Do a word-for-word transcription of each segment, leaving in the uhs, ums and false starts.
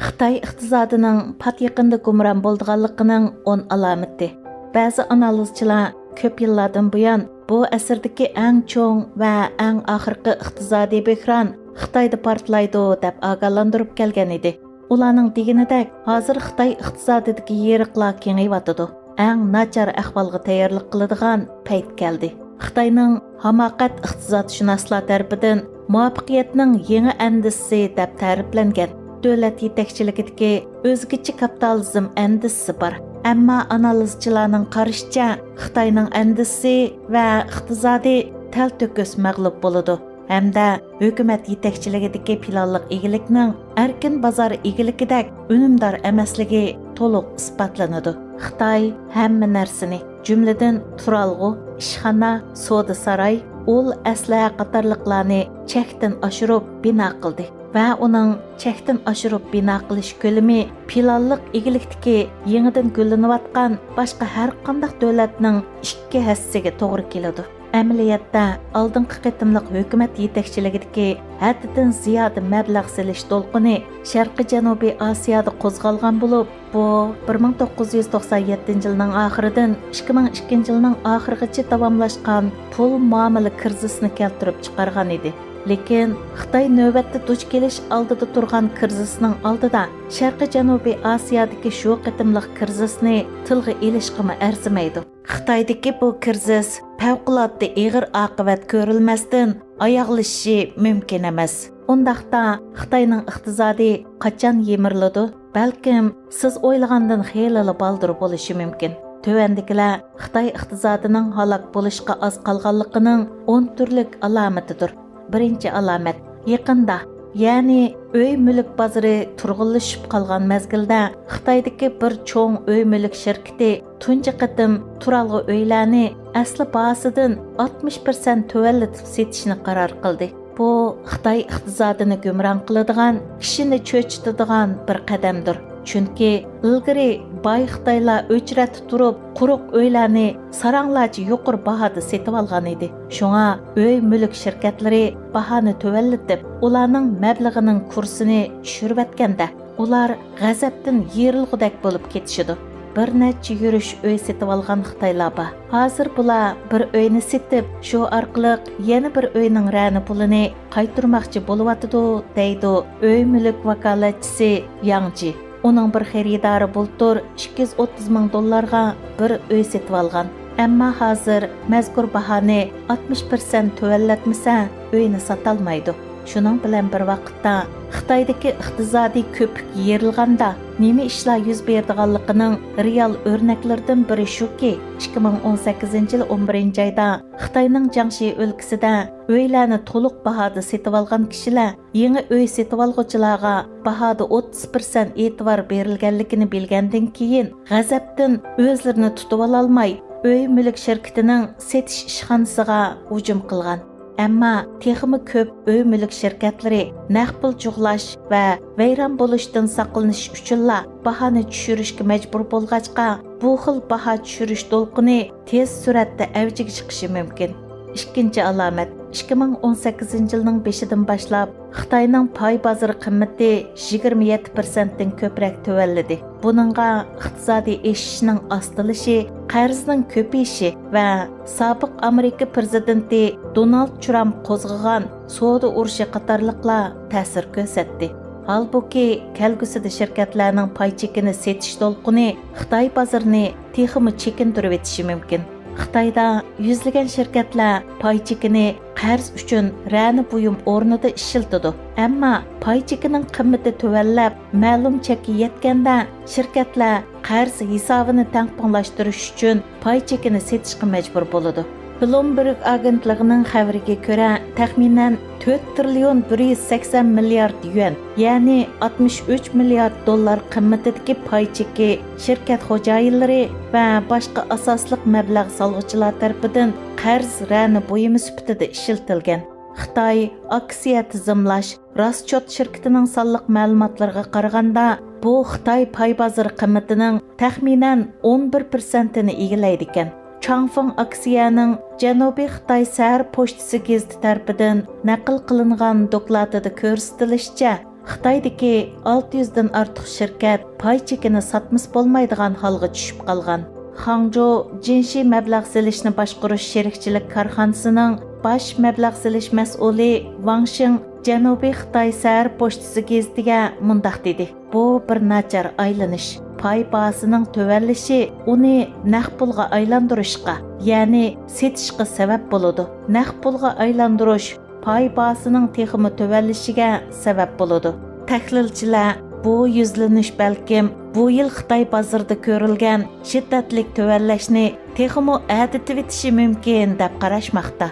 خىتاي ئىقتىسادىنىڭ پات يېقىندا گۇمران بولىدىغانلىقىنىڭ ئون ئالامىتى. بەزى ئانالىزچىلار كۆپ يىللاردىن بۇيان بۇ ئەسىردىكى ئەڭ چوڭ ۋە ئەڭ ئاخىرقى ئىقتىسادىي بۆھران خىتايدا پارتلايدۇ، دەپ ئاگاھلاندۇرۇپ كەلگەن ئىدى. ئۇلارنىڭ دېگىنىدەك، ھازىر خىتاي ئىقتىسادىدىكى يېرىقلار كېڭىيىۋاتىدۇ. ئەڭ ناچار ئەھۋالغا تەييارلىق قىلىدىغان پەيت كەلدى. خىتاينىڭ ھاماقەت ئىقتىسادشۇناسلار تەرىپىدىن مۇۋەپپەقىيەتنىڭ يېڭى ئەندىزىسى دەپ تەرىپلەنگەن دۆلەت يېتەكچىلىكىدىكى ئۆزگىچە كاپىتالىزم ئەندىزىسى بار. ئەمما ئانالىزچىلارنىڭ قارىشىچە، خىتاينىڭ ئەندىزىسى ۋە ئىقتىسادى تەلتۆكۈس مەغلۇپ بولىدۇ ھەمدە ھۆكۈمەت يېتەكچىلىكىدىكى پىلانلىق ئىگىلىكنىڭ ئەركىن بازار ئىگىلىكىدەك ئۈنۈمدار ئەمەسلىكى تولۇق ئىسپاتلىنىدۇ. خىتاي ھەممە نەرسىنى، جۈملىدىن تۇرالغۇ، ئىشخانا، سودا ساراي، ئۇل ئەسلىھە قاتارلىقلارنى چەكتىن ئاشۇرۇپ بىنا قىلدى ۋە ئۇنىڭ چەكتىن ئاشۇرۇپ بىنا قىلىش كۆلىمى پىلانلىق ئىگىلىكتىكى يېڭىدىن گۈللىنىۋاتقان باشقا ھەر قانداق دۆلەتنىڭ ئىككى ھەسسىسىگە توغرا كېلىدۇ. ئەمەلىيەتتە، ئالدىنقى قېتىملىق ھۆكۈمەت يېتەكچىلىكىدىكى ھەددىدىن زىيادە مەبلەغ سېلىش دولقۇنى شەرقىي جەنۇبىي ئاسىيادا قوزغالغان بولۇپ، بۇ بىر مىڭ توققۇز يۈز توقسان يەتتىنچى يىلنىڭ ئاخىرىدىن ئىككى مىڭ ئىككىنچى يىلنىڭ ئاخىرىغىچە داۋاملاشقان پۇل مۇئامىلە كىرىزىسىنى كەلتۈرۈپ چىقارغان ئىدى. لېكىن خىتاي نۆۋەتتە دۇچ كېلىش ئالدىدا تۇرغان كىرىزىسنىڭ ئالدىدا شەرقىي جەنۇبىي ئاسىيادىكى شۇ قېتىملىق كىرىزىسنى تىلغا ئېلىشقىمۇ ئەرزىمەيدۇ. خىتايدىكى بۇ كىرىزىس پەۋقۇلئاددە ئېغىر ئاقىۋەت كۆرۈلمەستىن ئاياغلىشىشى مۇمكىن ئەمەس. ئۇنداقتا خىتاينىڭ ئىقتىسادى قاچان يىمىرىلىدۇ؟ بەلكىم سىز ئويلىغاندىن خېلىلا بالدۇر بولۇشى مۇمكىن. تۆۋەندىكىلەر خىتاي ئىقتىسادىنىڭ ھالاك بولۇشقا ئاز قالغانلىقىنىڭ ئون تۈرلۈك ئالامىتىدۇر. بىرىنچى ئالامەت، يېقىندا، يەنى ئۆي مۈلۈك بازىرى تۇرغۇنلىشىپ قالغان مەزگىلدە، خىتايدىكى بىر چوڭ ئۆي مۈلۈك شىركىتى تۇنجى قېتىم تۇرالغۇ ئۆيلەرنى ئەسلى باھاسىدىن ئاتمىش پىرسەنت تۆۋەنلىتىپ سېتىشنى قارار قىلدى. بۇ خىتاي ئىقتىسادىنى گۇمران قىلىدىغان، كىشىنى چۆچۈتىدىغان بىر قەدەمدۇر. چۈنكى ئىلگىرى باي خىتايلار ئۆچرەتتە تۇرۇپ، قۇرۇق ئۆيلەرنى ساراڭلارچە يۇقىرى باھادا سېتىۋالغان ئىدى. شۇڭا ئۆي مۈلۈك شىركەتلىرى باھانى تۆۋەنلىتىپ، ئۇلارنىڭ مەبلىغىنىڭ كۇرسىنى چۈشۈرۈۋەتكەندە، ئۇلار غەزەپتىن يېرىلغۇدەك بولۇپ كېتىشىدۇ. بىر نەچچە يۈرۈش ئۆي سېتىۋالغان خىتايلار بار. ھازىر بۇلار بىر ئۆينى سېتىپ، شۇ ئارقىلىق يەنە بىر ئۆينىڭ رەنە پۇلىنى قايتۇرماقچى بولۇۋاتىدۇ، دەيدۇ ئۆي مۈلۈك ۋاكالەتچىسى ياڭ جى. ئۇنىڭ بىر خېرىدارى بۇلتۇر ئىككى يۈز ئوتتۇز مىڭ دوللارغا بىر ئۆي سېتىۋالغان. ئەمما ھازىر مەزكۇر باھانى ئاتمىش پىرسەنت تۆۋەنلەتمىسە، ئۆينى ساتالمايدۇ. شۇنىڭ بىلەن بىر ۋاقىتتا، خىتايدىكى ئىقتىسادىي كۆپۈك يېرىلغاندا، نېمە ئىشلار يۈز بېرىدىغانلىقىنىڭ رېئال ئۆرنەكلىرىدىن بىرى شۇكى، ئىككى مىڭ ئون سەككىزىنچى يىل ئون بىرىنچى ئايدا خىتاينىڭ جياڭشى ئۆلكىسىدە ئۆيلەرنى تولۇق باھادا سېتىۋالغان كىشىلەر يېڭى ئۆي سېتىۋالغۇچىلارغا باھادا ئوتتۇز پىرسەنت ئېتىبار بېرىلگەنلىكىنى بىلگەندىن كېيىن، غەزەپتىن ئۆزلىرىنى تۇتۇۋالالماي، ئۆي مۈلۈك شىركىتىنىڭ سېتىش ئىشخانىسىغا ھۇجۇم قىلغان. ئەمما تېخىمۇ كۆپ ئۆي مۈلۈك شىركەتلىرى نەق پۇل جۇغلاش ۋە ۋەيران بولۇشتىن ساقلىنىش ئۈچۈنلا باھانى چۈشۈرۈشكە مەجبۇر بولغاچقا، بۇ خىل باھا چۈشۈرۈش دولقۇنى تېز سۈرئەتتە ئەۋجىگە چىقىشى مۇمكىن. ئىككىنچى ئالامەت، ئىككى مىڭ ئون سەككىزىنچى يىلنىڭ بېشىدىن باشلاپ خىتاينىڭ پاي بازىرى قىممىتى يىگىرمە يەتتە پىرسەنتتىن كۆپرەك تۆۋەنلىدى. بۇنىڭغا ئىقتىسادىي ئېشىشنىڭ ئاستىلىشى، قەرزنىڭ كۆپىيىشى ۋە سابىق ئامېرىكا پىرېزىدېنتى دونالد ترامپ قوزغىغان سودا ئۇرۇشى قاتارلىقلار تەسىر كۆرسەتتى. ھالبۇكى، كەلگۈسىدە شىركەتلەرنىڭ پاي چېكىنى سېتىش دولقۇنى خىتاي بازىرىنى تېخىمۇ چېكىندۈرۈۋېتىشى مۇمكىن. خىتايدا يۈزلىگەن شىركەتلەر پاي چېكىنى قەرز ئۈچۈن رەنە بۇيۇم ئورنىدا ئىشلىتىدۇ. ئەمما پاي چېكىنىڭ قىممىتى تۆۋەنلەپ، مەلۇم چەككە يەتكەندە، شىركەتلەر قەرز ھېسابىنى تەڭپۇڭلاشتۇرۇش ئۈچۈن پاي چېكىنى سېتىشقا مەجبۇر بولىدۇ. بلومبېرگ ئاگېنتلىقىنىڭ خەۋىرىگە كۆرە، تەخمىنەن تۆت تىرىليون بىر يۈز سەكسەن مىليارد يۈەن، يەنى ئاتمىش ئۈچ مىليارد دوللار قىممىتىدىكى پاي چېكى شىركەت خوجايىنلىرى ۋە باشقا ئاساسلىق مەبلەغ سالغۇچىلار تەرىپىدىن قەرز رەنە بۇيۇمى سۈپىتىدە ئىشلىتىلگەن. خىتاي ئاكسىيە تىزىملاش، راسچوت شىركىتىنىڭ سانلىق مەلۇماتلىرىغا قارىغاندا، بۇ خىتاي پاي بازىرى قىممىتىنىڭ تەخمىنەن ئون بىر پىرسەنتىنى ئىگىلەيدىكەن. چاڭفېڭ ئاكسىيەنىڭ جەنۇبىي خىتاي سەھەر پوچتىسى گېزىتى تەرىپىدىن نەقىل قىلىنغان دوكلاتىدا كۆرسىتىلىشىچە، خىتايدىكى ئالتە يۈزدىن ئارتۇق شىركەت پاي چېكىنى ساتمىسا بولمايدىغان ھالغا چۈشۈپ قالغان. خاڭجۇ جىنشى مەبلەغ سېلىشنى باشقۇرۇش شېرىكچىلىك كارخانىسىنىڭ باش مەبلەغ سېلىش مەسئۇلى ۋاڭ شىڭ جەنۇبىي خىتاي سەھەر پوچتىسى گېزىتىگە مۇنداق دېدى: «بۇ بىر ناچار ئايلىنىش. پاي باھاسىنىڭ تۆۋەنلىشى ئۇنى نەق پۇلغا ئايلاندۇرۇشقا، يەنى سېتىشقا سەۋەب بولىدۇ. نەق پۇلغا ئايلاندۇرۇش پاي باھاسىنىڭ تېخىمۇ تۆۋەنلىشىگە سەۋەب بولىدۇ.» تەھلىلچىلەر بۇ يۈزلىنىش بەلكىم بۇ يىل خىتاي بازىرىدا كۆرۈلگەن شىددەتلىك تۆۋەنلەشنى تېخىمۇ ئەتىتىۋېتىشى مۇمكىن دەپ قاراشماقتا.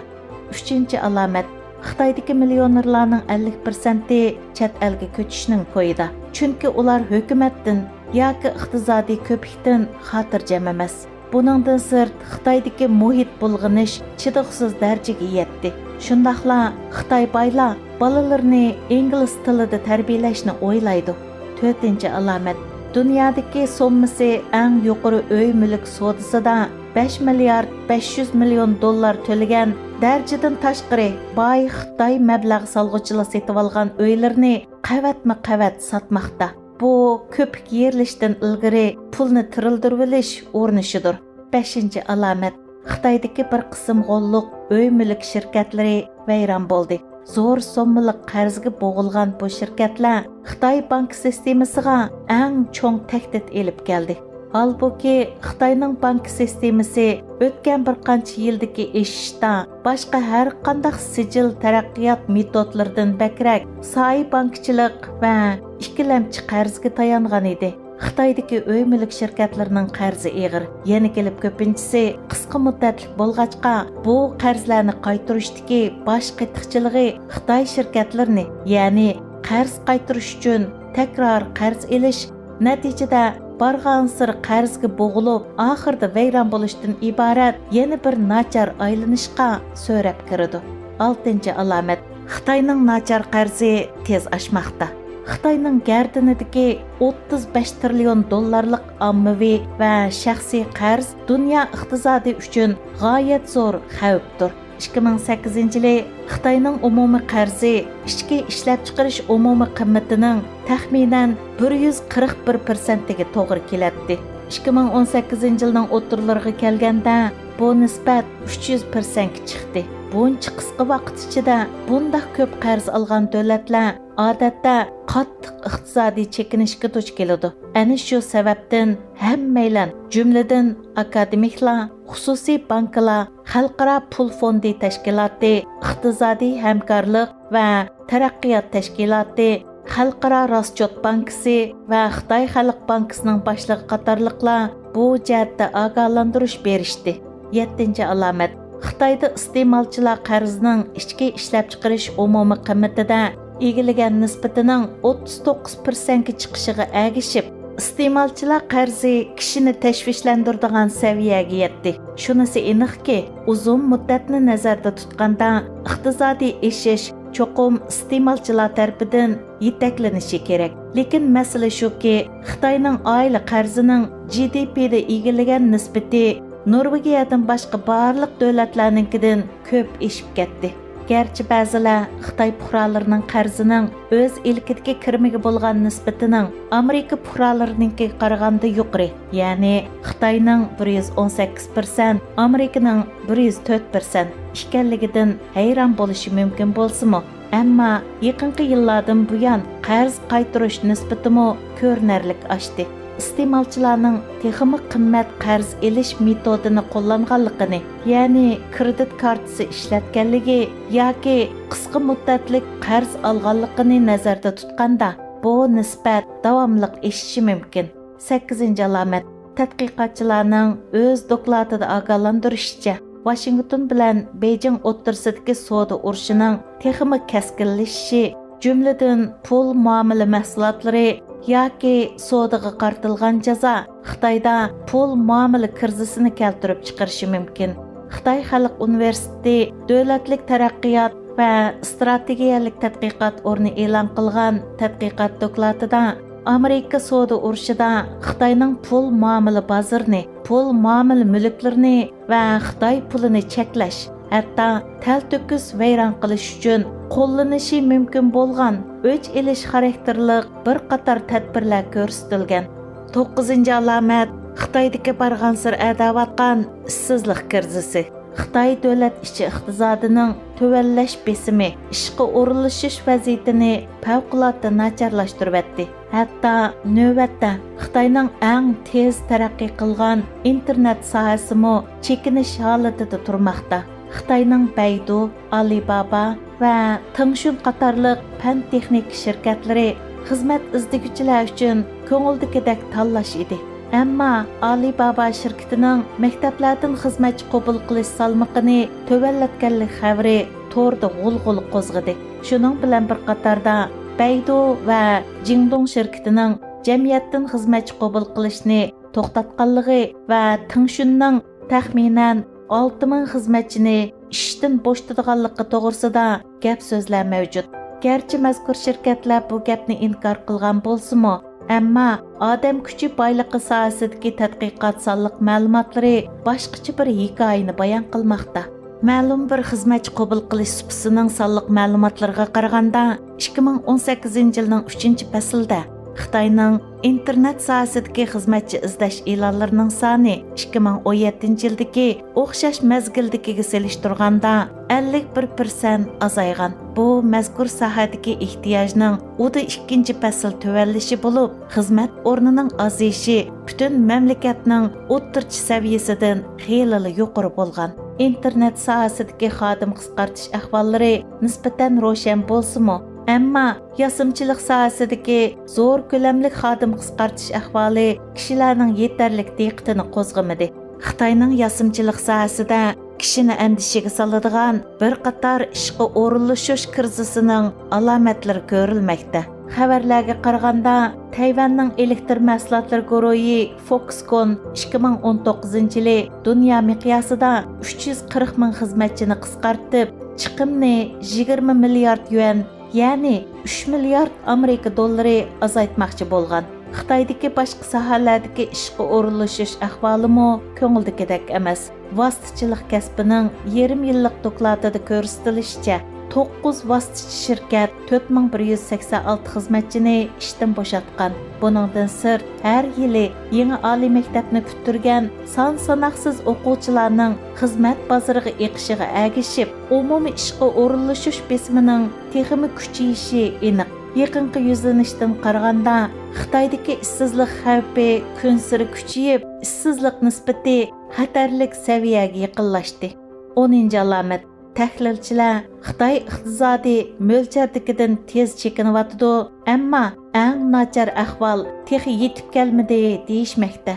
ئۈچىنچى ئالامەت، خىتايدىكى مىليونېرلارنىڭ ئەللىك پىرسەنتى چەت ئەلگە كۆچۈشنىڭ كويىدا. چۈنكى ئۇلار ھۆكۈمەتتىن ياكى ئىقتىسادىي كۆپۈكتىن خاتىرجەم ئەمەس. بۇنىڭدىن سىرت، خىتايدىكى مۇھىت بۇلغىنىش چىدىغۇسىز دەرىجىگە يەتتى. شۇنداقلا خىتاي بايلار بالىلىرىنى ئىنگلىز تىلىدا تەربىيەلەشنى ئويلايدۇ. تۆتىنچى ئالامەت، دۇنيادىكى سوممىسى ئەڭ يۇقىرى ئۆي مۈلۈك سودىسىدا بەش مىليارد بەش يۈز مىليون دوللار تۆلىگەن دەرىجىدىن تاشقىرى باي خىتاي مەبلەغ سالغۇچىلار سېتىۋالغان ئۆيلىرىنى قەۋەتمۇ قەۋەت ساتماقتا. بۇ كۆپۈك يېرىلىشتىن ئىلگىرى پۇلنى تىرىلدۈرۈۋېلىش ئۇرۇنۇشىدۇر. بەشىنچى ئالامەت، خىتايدىكى بىر قىسىم غوللۇق ئۆي مۈلۈك شىركەتلىرى ۋەيران بولدى. زور سوممىلىق قەرزگە بوغۇلغان بۇ شىركەتلەر خىتاي بانكا سىستېمىسىغا ئەڭ چوڭ تەھدىت ئېلىپ كەلدى. ھالبۇكى، خىتاينىڭ بانكا سىستېمىسى ئۆتكەن بىر قانچە يىلدىكى ئېشىشتا باشقا ھەر قانداق سىجىل تەرەققىيات مېتودلىرىدىن بەكرەك سايە بانكىچىلىق ۋە ئىككىلەمچى قەرزگە تايانغان ئىدى. خىتايدىكى ئۆي مۈلۈك شىركەتلىرىنىڭ قەرزى ئېغىر. يەنە كېلىپ كۆپىنچىسى قىسقا مۇددەتلىك بولغاچقا، بۇ قەرزلەرنى قايتۇرۇشتىكى باش قېتىقچىلىقى خىتاي شىركەتلىرىنى، يەنى قەرز قايتۇرۇش ئۈچۈن تەكرار قەرز ئېلىش، نەتىجىدە بارغانسېرى قەرزگە بوغۇلۇپ، ئاخىرىدا ۋەيران بولۇشتىن ئىبارەت يەنە بىر ناچار ئايلىنىشقا سۆرەپ كىرىدۇ. ئالتىنچى ئالامەت، خىتاينىڭ ناچار قەرزى تېز ئاشماقتا. خىتاينىڭ گەردىنىدىكى ئوتتۇز بەش تىرىليون دوللارلىق ئاممىۋى ۋە شەخسىي قەرز دۇنيا ئىقتىسادى ئۈچۈن غايەت زور خەۋپتۇر. ئىككى مىڭ سەككىزىنچى يىلى خىتاينىڭ ئومۇمىي قەرزى ئىچكى ئىشلەپچىقىرىش ئومۇمىي قىممىتىنىڭ تەخمىنەن بىر يۈز قىرىق بىر پىرسەنتىگە توغرا كېلەتتى. ئىككى مىڭ ئون سەككىزىنچى يىلنىڭ ئوتتۇرىلىرىغا كەلگەندە، بۇ نىسبەت ئۈچ يۈز پىرسەنتكە چىقتى. بۇنچە قىسقا ۋاقىت ئىچىدە بۇنداق كۆپ قەرز ئالغان دۆلەتلەر ئادەتتە قاتتىق ئىقتىسادىي چېكىنىشكە دۇچ كېلىدۇ. ئەنە شۇ سەۋەبتىن ھەممەيلەن، جۈملىدىن ئاكادېمىكلار، خۇسۇسىي بانكىلار، خەلقئارا پۇل فوندى تەشكىلاتى، ئىقتىسادىي ھەمكارلىق ۋە تەرەققىيات تەشكىلاتى، خەلقئارا راسچوت بانكىسى ۋە خىتاي خەلق بانكىسىنىڭ باشلىقى قاتارلىقلار بۇ جەھەتتە ئاگاھلاندۇرۇش بېرىشتى. يەتتىنچى ئالامەت، خىتايدا ئىستېمالچىلار قەرزىنىڭ ئىچكى ئىشلەپچىقىرىش ئومۇمىي قىممىتىدە ئىگىلىگەن نىسبىتىنىڭ ئوتتۇز توققۇز پىرسەنتكە چىقىشىغا ئەگىشىپ، ئىستېمالچىلار قەرزى كىشىنى تەشۋىشلەندۈرىدىغان سەۋىيەگە يەتتى. شۇنىسى ئېنىقكى، ئۇزۇن مۇددەتنى نەزەردە تۇتقاندا، ئىقتىسادىي ئېشىش چوقۇم ئىستېمالچىلار تەرىپىدىن يېتەكلىنىشى كېرەك. لېكىن مەسىلە شۇكى، خىتاينىڭ ئائىلە قەرزىنىڭ جى دى پىدا ئىگىلىگەن نىسبىتى نورۋېگىيەدىن باشقا بارلىق دۆلەتلەرنىڭكىدىن كۆپ ئېشىپ كەتتى. گەرچە بەزىلەر خىتاي پۇقرالىرىنىڭ قەرزىنىڭ ئۆز ئىلكىدىكى كىرىمىگە بولغان نىسبىتىنىڭ ئامېرىكا پۇقرالىرىنىڭكىگە قارىغاندا يۇقىرى، يەنى خىتاينىڭ بىر يۈز ئون سەككىز پىرسەنت، ئامېرىكىنىڭ بىر يۈز تۆت پىرسەنت ئىكەنلىكىدىن ھەيران بولۇشى مۇمكىن بولسىمۇ، ئەمما يېقىنقى يىللاردىن بۇيان قەرز قايتۇرۇش نىسبىتىمۇ كۆرۈنەرلىك ئاشتى. ئىستېمالچىلارنىڭ تېخىمۇ قىممەت قەرز ئېلىش مېتودىنى قوللانغانلىقىنى، يەنى كرېدىت كارتىسى ئىشلەتكەنلىكى ياكى قىسقا مۇددەتلىك قەرز ئالغانلىقىنى نەزەردە تۇتقاندا، بۇ نىسبەت داۋاملىق ئېشىشى مۇمكىن. سەككىزىنچى ئالامەت، تەتقىقاتچىلارنىڭ ئۆز دوكلاتىدا ئاگاھلاندۇرۇشىچە، ۋاشىنگتون بىلەن بېيجىڭ ئوتتۇرىسىدىكى سودا ئۇرۇشىنىڭ تېخىمۇ كەسكىنلىشىشى، جۈملىدىن پۇل مۇئامىلە مەھسۇلاتلىرى ياكى سودىغا قارىتىلغان جازا خىتايدا پۇل مۇئامىلە كىرىزىسىنى كەلتۈرۈپ چىقىرىشى مۇمكىن. خىتاي خەلق ئۇنىۋېرسىتېتى دۆلەتلىك تەرەققىيات ۋە ئىستراتېگىيەلىك تەتقىقات ئورنى ئېلان قىلغان تەتقىقات دوكلاتىدا، ئامېرىكا سودا ئۇرۇشىدا خىتاينىڭ پۇل مۇئامىلە بازىرىنى پۇل مۇئامىلە مۈلۈكلىرىنى ۋە خىتاي پۇلىنى چەكلەش، ھەتتا تەلتۆكۈس ۋەيران قىلىش ئۈچۈن قوللىنىشى مۇمكىن بولغان ئۆچ ئېلىش خاراكتېرلىق بىر قاتار تەدبىرلەر كۆرسىتىلگەن. توققۇزىنچى ئالامەت، خىتايدىكى بارغانسېرى ئەدەۋاتقان ئىشسىزلىق كىرىزىسى. خىتاي دۆلەت ئىچى ئىقتىسادىنىڭ تۆۋەنلەش بېسىمى ئىشقا ئورۇنلىشىش ۋەزىيىتىنى پەۋقۇلئاددە ناچارلاشتۇرۇۋەتتى. ھەتتا نۆۋەتتە خىتاينىڭ ئەڭ تېز تەرەققىي قىلغان ئىنتېرنېت ساھەسىمۇ چېكىنىش ھالىتىدە تۇرماقتا. خىتاينىڭ بەيدۇ، ئالىبابا ۋە تېڭشۈن قاتارلىق پەن تېخنىكا شىركەتلىرى خىزمەت ئىزدىگۈچىلەر ئۈچۈن كۆڭۈلدىكىدەك تاللاش ئىدى. ئەمما ئالىبابا شىركىتىنىڭ مەكتەپلەردىن خىزمەتچى قوبۇل قىلىش سالمىقىنى تۆۋەنلەتكەنلىك خەۋىرى توردا غۇلغۇلا قوزغىدى. شۇنىڭ بىلەن بىر قاتاردا، بەيدۇ ۋە جىڭدۇڭ شىركىتىنىڭ جەمئىيەتتىن خىزمەتچى قوبۇل قىلىشنى توختاتقانلىقى ۋە تېڭشۈننىڭ تەخمىنەن ئالتە مىڭ خىزمەتچىنى ئىشتىن بوشىتىدىغانلىقى توغرىسىدا گەپ سۆزلەر مەۋجۇت. گەرچە مەزكۇر شىركەتلەر بۇ گەپنى ئىنكار قىلغان بولسىمۇ، ئەمما ئادەم كۈچى بايلىقى ساھەسىدىكى تەتقىقات سانلىق مەلۇماتلىرى باشقىچە بىر ھېكايىنى بايان قىلماقتا. مەلۇم بىر خىزمەتچى قوبۇل قىلىش سۇپىسىنىڭ سانلىق مەلۇماتلىرىغا قارىغاندا، ئىككى مىڭ ئون سەككىزىنچى يىلنىڭ ئۈچىنچى پەسلىدە خىتاينىڭ ئىنتېرنېت ساھەسىدىكى خىزمەتچى ئىزدەش ئېلانلىرىنىڭ سانى ئىككى مىڭ ئون يەتتىنچى يىلدىكى ئوخشاش مەزگىلدىكىگە سېلىشتۇرغاندا ئەللىك بىر پىرسەنت ئازايغان. بۇ مەزكۇر ساھەدىكى ئېھتىياجنىڭ ئۇدا ئىككىنچى پەسىل تۆۋەنلىشى بولۇپ، خىزمەت ئورنىنىڭ ئازىيىشى پۈتۈن مەملىكەتنىڭ ئوتتۇرىچە سەۋىيەسىدىن خېلىلا يۇقىرى بولغان. ئىنتېرنېت ساھەسىدىكى خادىم قىسقارتىش ئەھۋاللىرى نىسبەتەن روشەن بولسىمۇ، ئەمما ياسىمىچىلىق ساھەسىدىكى زور كۆلەملىك خادىم قىسقارتىش ئەھۋالى كىشىلەرنىڭ يېتەرلىك دىققىتىنى قوزغىمىدى. خىتاينىڭ ياسىمىچىلىق ساھەسىدە كىشىنى ئەندىشىگە سالىدىغان بىر قاتار ئىشقا ئورۇنلىشىش كىرىزىسىنىڭ ئالامەتلىرى كۆرۈلمەكتە. خەۋەرلەرگە قارىغاندا، تەيۋەننىڭ ئېلېكتر مەھسۇلاتلىرى گۇرۇھى فوكسكون ئىككى مىڭ ئون توققۇزىنچى يىلى دۇنيا مىقياسىدا ئۈچ يۈز قىرىق مىڭ خىزمەتچىنى قىسقارتىپ، چىقىمنى يىگىرمە مىليارد يۈەن، يەنى ئۈچ مىليارد ئامېرىكا دوللىرى ئازايتماقچى بولغان. خىتايدىكى باشقا ساھەلەردىكى ئىشقا ئورۇنلىشىش ئەھۋالىمۇ كۆڭۈلدىكىدەك ئەمەس. ۋاسىتىچىلىق كەسپىنىڭ يېرىم يىللىق دوكلاتىدا كۆرسىتىلىشىچە، توققۇز ۋاسىتىچى شىركەت تۆت مىڭ بىر يۈز سەكسەن ئالتە خىزمەتچىنى ئىشتىن بوشاتقان. بۇنىڭدىن سىرت، ھەر يىلى يېڭى ئالىي مەكتەپنى پۈتتۈرگەن سان ساناقسىز ئوقۇغۇچىلارنىڭ خىزمەت بازىرىغا ئېقىشىغا ئەگىشىپ، ئومۇمىي ئىشقا ئورۇنلىشىش بېسىمىنىڭ تېخىمۇ كۈچىيىشى ئېنىق. يېقىنقى يۈزلىنىشتىن قارىغاندا، خىتايدىكى ئىشسىزلىق خەۋپى كۈنسېرى كۈچىيىپ، ئىشسىزلىق نىسبىتى خەتەرلىك سەۋىيەگە يېقىنلاشتى. ئونىنچى ئالامەت. تەھلىلچىلەر خىتاي ئىقتىسادى مۆلچەردىكىدىن تېز چېكىنىۋاتىدۇ، ئەمما ئەڭ ناچار ئەھۋال تېخى يېتىپ كەلمىدى، دېيىشمەكتە.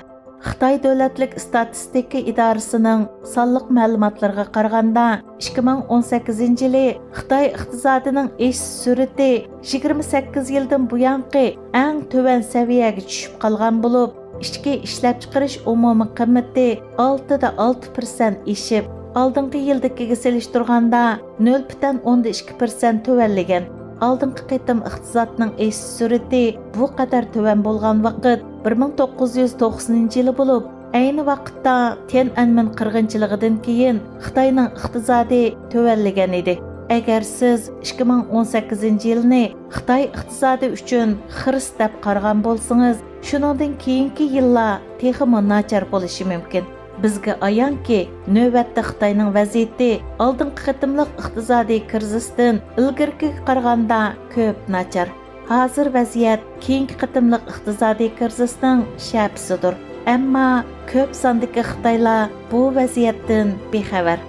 خىتاي دۆلەتلىك ئىستاتىستىكا ئىدارىسىنىڭ سانلىق مەلۇماتلىرىغا قارىغاندا، ئىككى مىڭ ئون سەككىزىنچى يىلى خىتاي ئىقتىسادىنىڭ ئېشىش سۈرئىتى يىگىرمە سەككىز يىلدىن بۇيانقى ئەڭ تۆۋەن سەۋىيەگە چۈشۈپ قالغان بولۇپ، ئىچكى ئىشلەپچىقىرىش ئومۇمىي قىممىتى ئالتە دە ئالتە پىرسەنت ئېشىپ، ئالدىنقى يىلدىكىگە سېلىشتۇرغاندا نۆل پۈتۈن ئوندىن ئىككى پىرسەنت تۆۋەنلىگەن. ئالدىنقى قېتىم ئىقتىسادنىڭ ئېشىش سۈرئىتى بۇ قەدەر تۆۋەن بولغان ۋاقىت بىر مىڭ توققۇز يۈز توقسىنىنچى يىلى بولۇپ، ئەينى ۋاقىتتا تيەنئەنمېن قىرغىنچىلىقىدىن كېيىن خىتاينىڭ ئىقتىسادى تۆۋەنلىگەن ئىدى. ئەگەر سىز ئىككى مىڭ ئون سەككىزىنچى يىلنى خىتاي ئىقتىسادى ئۈچۈن خىرىس دەپ قارىغان بولسىڭىز، شۇنىڭدىن كېيىنكى يىللار تېخىمۇ ناچار بولۇشى مۇمكىن. بىزگە ئايانكى، نۆۋەتتە خىتاينىڭ ۋەزىيىتى ئالدىنقى قېتىملىق ئىقتىسادىي كىرىزىستىن ئىلگىرىكىگە قارىغاندا كۆپ ناچار. ھازىر ۋەزىيەت كېيىنكى قېتىملىق ئىقتىسادىي كىرىزىسنىڭ شەپىسىدۇر. ئەمما كۆپ ساندىكى خىتايلار بۇ ۋەزىيەتتىن بىخەۋەر.